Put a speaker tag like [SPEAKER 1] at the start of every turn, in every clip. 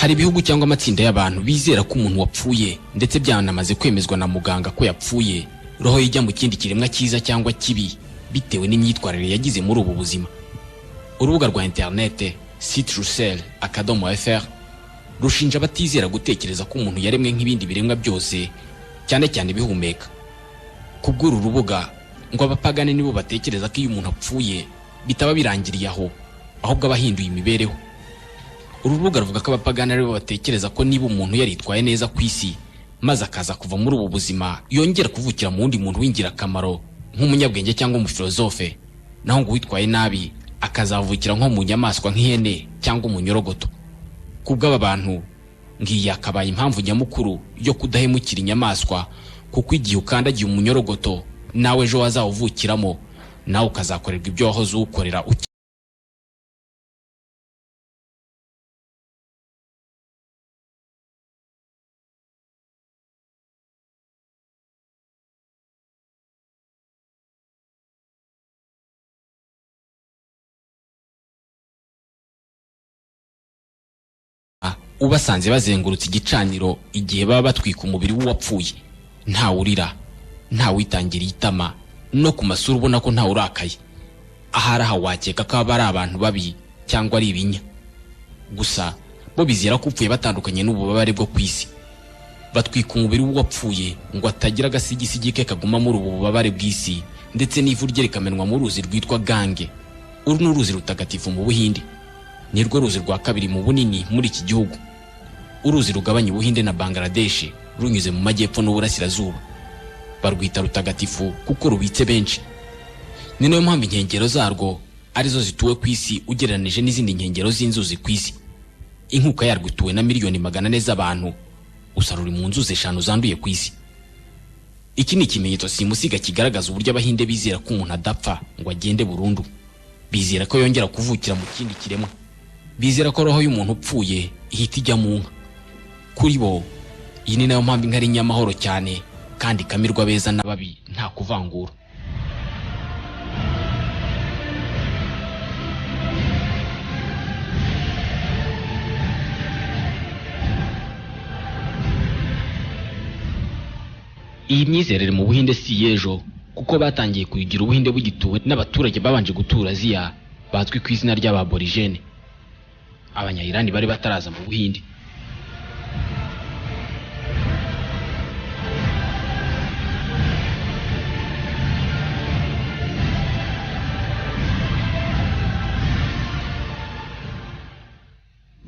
[SPEAKER 1] Hari ibihugu cyangwa amatsinda y'abantu bizera ko umuntu wapfuye ndetse byanamaze kwemezwa na muganga ko yapfuye, roho ijya mu kindi kiremwa cyiza cyangwa kibi bitewe n'imyitwarire yagize muri ubu buzima. Urubuga rwa interinete citrucel.fr rushinja abatizera gutekereza ko umuntu yaremwe nk'ibindi biremwa byose, cyane cyane bihumeka. Kubw'uru rubuga ngo abapagani nibo batekereza ko iyo umuntu apfuye bitaba birangiriye aho, ahubwo aba ahinduye imibereho. Uru rubuga ruvuga ko abapagani aribo batekereza ko niba umuntu yaritwaye neza ku isi maze akaza kuva muri ubu buzima, yongera kuvukira mu wundi muntu w'ingirakamaro nk'umunyabwenge cyangwa umufilozofe, naho ngo uwitwaye nabi akazavukira nko mu nyamaswa nk'ihene cyangwa umunyorogoto. Kubw'aba bantu ngiyi yakabaye impamvu nyamukuru yo kudahemukira inyamaswa, kuko igihe ukandagiye umunyorogoto nawe ejo wazawuvukiramo, nawe ukazakorerwa ibyo wahoze uwukorera. Ubasanze bazengurutse igicaniro igihe baba batwika umubiri w'uwapfuye, ntawurira, ntawitangiriye itama, no ku masura ubona ko ntawurakaye. Ahari aha wakeka ko aba ari abantu babi cyangwa ari ibinya. Gusa bo bizera ko upfuye batandukanye n'ububabare bwo ku isi. Batwika umubiri w'uwapfuye ngo atagira agasigisigi ke kaguma muri ubu bubabare bw'isi, ndetse n'ivu rye rikamenwa mu ruzi rwitwa Gange. Uru ni uruzi rutagatifu mu Buhinde, nirwo ruzi rwa kabiri mu bunini muri iki gihugu. Uruzi rugabanya Ubuhinde na Bangladesh runyuze mu majyepfo n'uburasirazuba. Barwita rutagatifu kuko rubitse benshi. Ni nayo mpamvu inkengero zarwo arizo zituwe ku isi ugereranije n'izindi nkengero z'inzuzi ku isi. Inkuka yarwo ituwe na 400,000,000 z'abantu, gusa ruri mu nzuzi 5 zanduye ku isi. Iki ni ikimenyetso simusiga kigaragaza uburyo Abahinde bizera ko umuntu adapfa ngo agende burundu. Bizera ko yongera kuvukira mu kindi kiremwa. Bizera ko roho y'umuntu upfuye ihita ijya mu nka. Kuri bo iyi ni nayo mpamvu inka ari inyamahoro cyane kandi ikamirwa beza n'ababi nta kuvangura. Iyi myizerere mu Buhinde si y'ejo, kuko batangiye kuyigira Ubuhinde bugituwe n'abaturage babanje gutura Aziya bazwi ku izina ry'ababorigene. Abanyayirani bari bataraza mu Buhinde.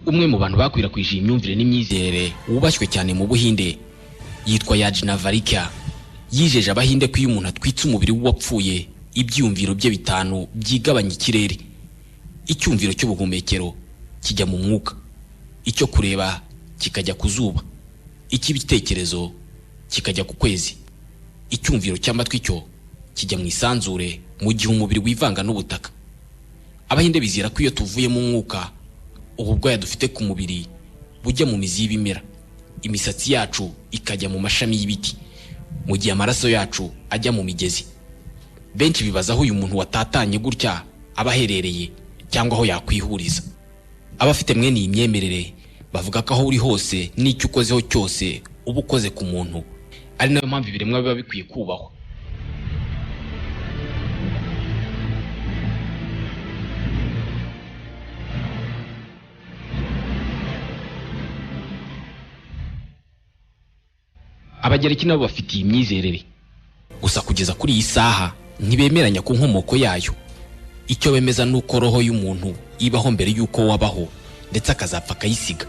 [SPEAKER 1] Umwe mu bantu bakwirakwije iyi myumvire n'imyizerere wubashywe cyane mu Buhinde yitwa Yajnavalkya. Yijeje Abahinde ko iyo umuntu atwitse umubiri w'uwapfuye, ibyiyumviro bye 5 byigabanya ikirere. Icyumviro cy'ubuhumekero kijya mu mwuka, icyo kureba kikajya ku zuba, icy'ibitekerezo kikajya ku kwezi, icyumviro cy'amatwi cyo kijya mu isanzure mu gihe umubiri wivanga n'ubutaka. Abahinde bizera ko iyo tuvuye mu mwuka, ubu bwoya dufite ku mubiri bujya mu mizi y'ibimera, imisatsi yacu ikajya mu mashami y'ibiti, mu gihe amaraso yacu ajya mu migezi. Benshi bibaza aho uyu muntu watatanye gutya aba aherereye cyangwa aho yakwihuriza. Abafite mwene iyi myemerere bavuga ko aho uri hose n'icyo ukozeho cyose uba ukoze ku muntu, ari nayo mpamvu ibiremwa biba bikwiye kubahwa. Abagereki nabo bafite iyi myizerere, gusa kugeza kuri iyi saha ntibemeranya ku nkomoko yayo. Icyo bemeza ni uko roho y'umuntu ibaho mbere y'uko wabaho, ndetse akazapfa akayisiga.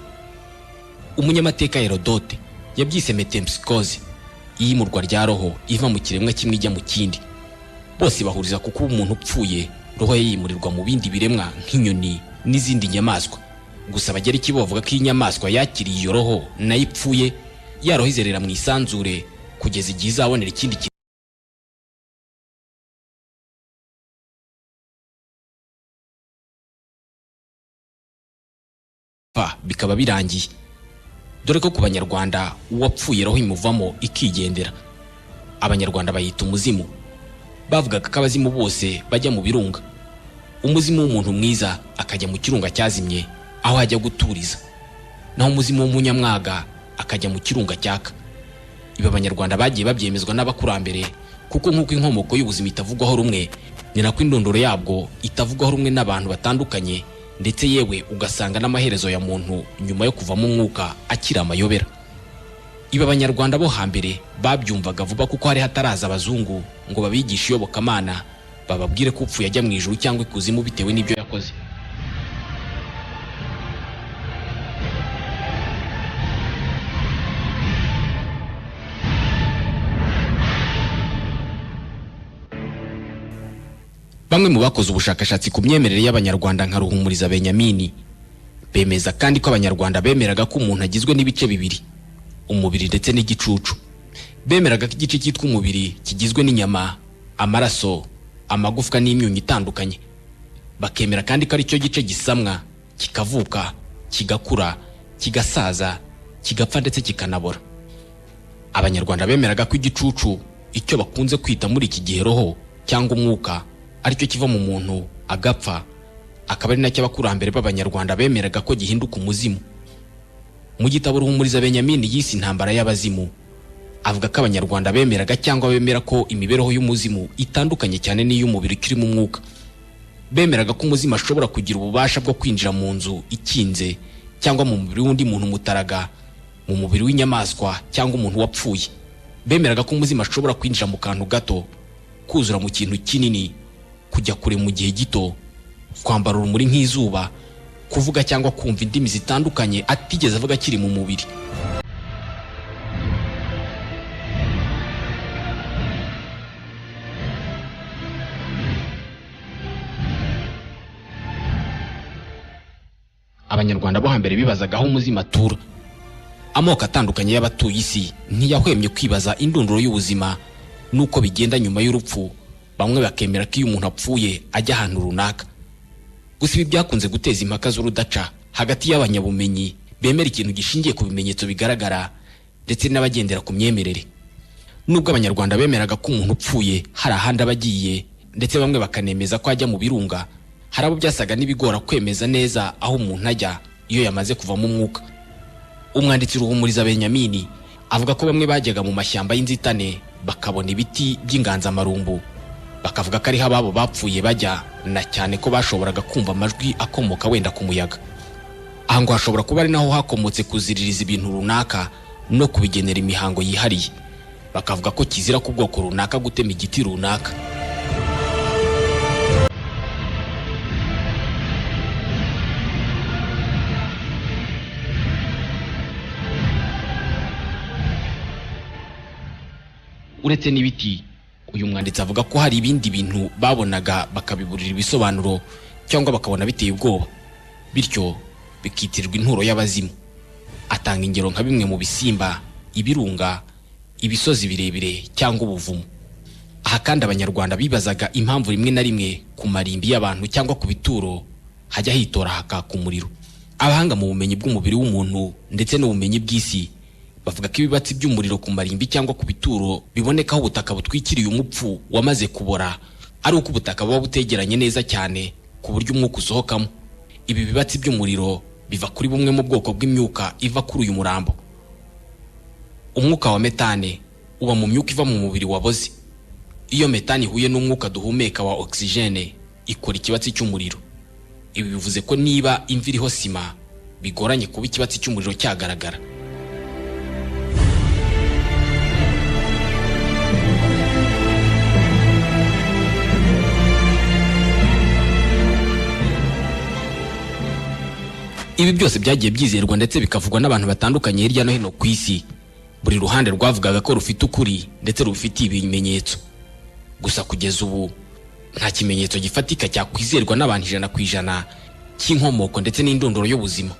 [SPEAKER 1] Umunyamateka Herodote yabyise metempsychose, iyimurwa rya roho iva mu kiremwa kimwe ijya mu kindi. Bose bahuriza ku kuba umuntu upfuye roho ye yimurirwa mu bindi biremwa nk'inyoni n'izindi nyamaswa. Gusa Abagereki bo bavuga ko iyi nyamaswa yakiriye iyo roho nayo ipfuye, ya roho izerera mu isanzure kugeza igihe izabonera ikindi bikaba birangiye. Dore ko ku Banyarwanda uwapfuye roho imuvamo ikigendera. Abanyarwanda bayita umuzimu. Bavugaga ko abazimu bose bajya mu birunga. Umuzimu w'umuntu mwiza akajya mu kirunga cyazimye aho ajya guturiza. Naho umuzimu w'umunyamwaga akajya mu kirunga cyaka. Ibi Abanyarwanda bagiye babyemezwa n'abakurambere, kuko nk'uko inkomoko y'ubuzima itavugwaho rumwe, ni nako indondoro yabwo itavugwaho rumwe n'abantu batandukanye, ndetse yewe ugasanga n'amaherezo ya muntu nyuma yo kuvamo umwuka akiri amayobera. Ibi Abanyarwanda bo hambere babyumvaga vuba, kuko hari hataraza abazungu ngo babigishe iyobokamana, bababwire ko upfuye ajya mu ijuru cyangwa ikuzimu bitewe n'ibyo yakoze. Bamwe mu bakoze ubushakashatsi ku myemerere y'Abanyarwanda nka Ruhumuriza Benyamini bemeza kandi ko Abanyarwanda bemeraga ko umuntu agizwe n'ibice bibiri, umubiri ndetse n'igicucu. Bemeraga ko igice cyitwa umubiri kigizwe n'inyama, amaraso, amagufwa n'imyunyu itandukanye. Bakemera kandi ko aricyo gice gisamwa, kikavuka, kigakura, kigasaza, kigapfa ndetse kikanabora. Abanyarwanda bemeraga ko igicucu, icyo bakunze kwita muri iki gihe roho cyangwa umwuka, aricyo kiva mu muntu agapfa, akaba ari nacyo abakurambere b'Abanyarwanda bemeraga ko gihinduka umuzimu. Mu gitabo Ruhumuriza Benyamini yise Intambara y'Abazimu, avuga ko Abanyarwanda bemeraga cyangwa bemera ko imibereho y'umuzimu itandukanye cyane n'iy'umubiri ukirimo umwuka. Bemeraga ko umuzimu ashobora kugira ububasha bwo kwinjira mu nzu ikinze cyangwa mu mubiri w'undi muntu mutaraga, mu mubiri w'inyamaswa cyangwa umuntu wapfuye. Bemeraga ko umuzimu ashobora kwinjira mu kantu gato, kuzura mu kintu kinini, kujya kure mu gihe gito, kwambara urumuri nk'izuba, kuvuga cyangwa kumva indimi zitandukanye atigeze avuga akiri mu mubiri. Abanyarwanda bo hambere bibazaga aho umuzimu atura. Amoko atandukanye y'abatuye isi ntiyahwemye kwibaza indunduro y'ubuzima n'uko bigenda nyuma y'urupfu. Bamwe bakemera ko iyo umuntu apfuye ajya ahantu runaka. Gusa ibi byakunze guteza impaka z'urudaca hagati y'abanyabumenyi bemera ikintu gishingiye ku bimenyetso bigaragara ndetse n'abagendera ku myemerere. Nubwo Abanyarwanda bemeraga ko umuntu upfuye hari ahandi aba agiye, ndetse bamwe bakanemeza ko ajya mu birunga, hari abo byasaga n'ibigora kwemeza neza aho umuntu ajya iyo yamaze kuvamo umwuka. Umwanditsi Ruhumuriza Benyamini avuga ko bamwe bajyaga mu mashyamba y'inzitane bakabona ibiti by'inganzamarumbu, bakavuga ko ariho ababo bapfuye bajya, na cyane ko bashoboraga kumva amajwi akomoka wenda ku muyaga. Aha ngo hashobora kuba ari naho hakomotse kuziririza ibintu runaka no kubigenera imihango yihariye. Bakavuga ko kizira ku bwoko runaka gutema igiti runaka. Uretse n'ibiti, uyu mwanditsi avuga ko hari ibindi bintu babonaga bakabiburira ibisobanuro cyangwa bakabona biteye ubwoba, bityo bikitirirwa inturo y'abazimu. Atanga ingero nka bimwe mu bisimba, ibirunga, ibisozi birebire cyangwa ubuvumo. Aha kandi Abanyarwanda bibazaga impamvu rimwe na rimwe ku marimbi y'abantu cyangwa ku bituro hajya hitora hakaka umuriro. Abahanga mu bumenyi bw'umubiri w'umuntu ndetse n'ubumenyi bw'isi bavuga ko ibibatsi by'umuriro ku marimbi cyangwa ku bituro bibonekaho ubutaka butwikiriye umupfu wamaze kubora ari uko ubutaka buba butegeranye neza cyane ku buryo umwuka usohokamo. Ibi bibatsi by'umuriro biva kuri bumwe mu bwoko bw'imyuka iva kuri uyu murambo. Umwuka wa metane uba mu myuka iva mu mubiri waboze. Iyo metane ihuye n'umwuka duhumeka wa oxygene ikora ikibatsi cy'umuriro. Ibi bivuze ko niba imva iriho sima bigoranye kuba ikibatsi cy'umuriro cyagaragara. Ibi byose byagiye byizerwa ndetse bikavugwa n'abantu batandukanye hirya no hino ku isi. Buri ruhande rwavugaga ko rufite ukuri ndetse rufitiye ibimenyetso. Gusa kugeza ubu nta kimenyetso gifatika cyakwizerwa n'abantu 100% cy'inkomoko ndetse n'indondoro y'ubuzima.